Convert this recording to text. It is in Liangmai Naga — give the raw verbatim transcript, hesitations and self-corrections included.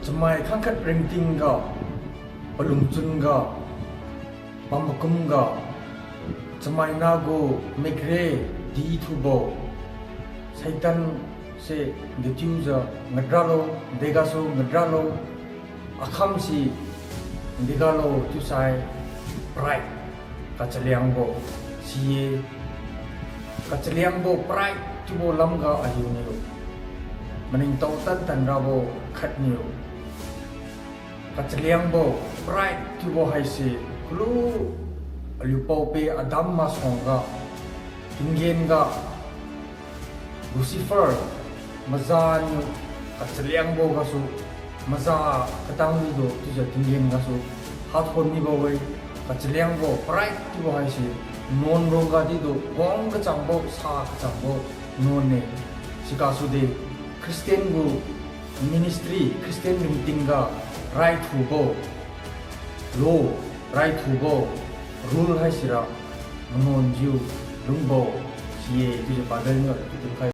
Chamai khangkhat ringting ga, palungchun ga, pamakum ga, chamaina gu mikre dithubo, Satan se dechiujiu ngadralo, degasu ngadralo, akhamse degalo chiusai pride, kachaliangbo si-e. Kachaliangbo pride chiubo lamga aliuniu maningtao tantan rabo khatniu. Kachaliangbo pride chiubo haise kalu aliu paope Adam masuangga, tinggen ga, Lucifer, maza niu kachaliangbo gasu, maza katang mibo chiujiu tinggen gasu hathon mibo-e. Kachaliangbo pride chiubo haise nuan rongga didu wang kachangbo, sa kachangbo nuan-e. Sigasu de Christian gu ministry, Christian ringting ga raithubo law, raithubo rule haisira manuanjiu lungbo si-e chiujiu Bible niu aliutu dinkhai.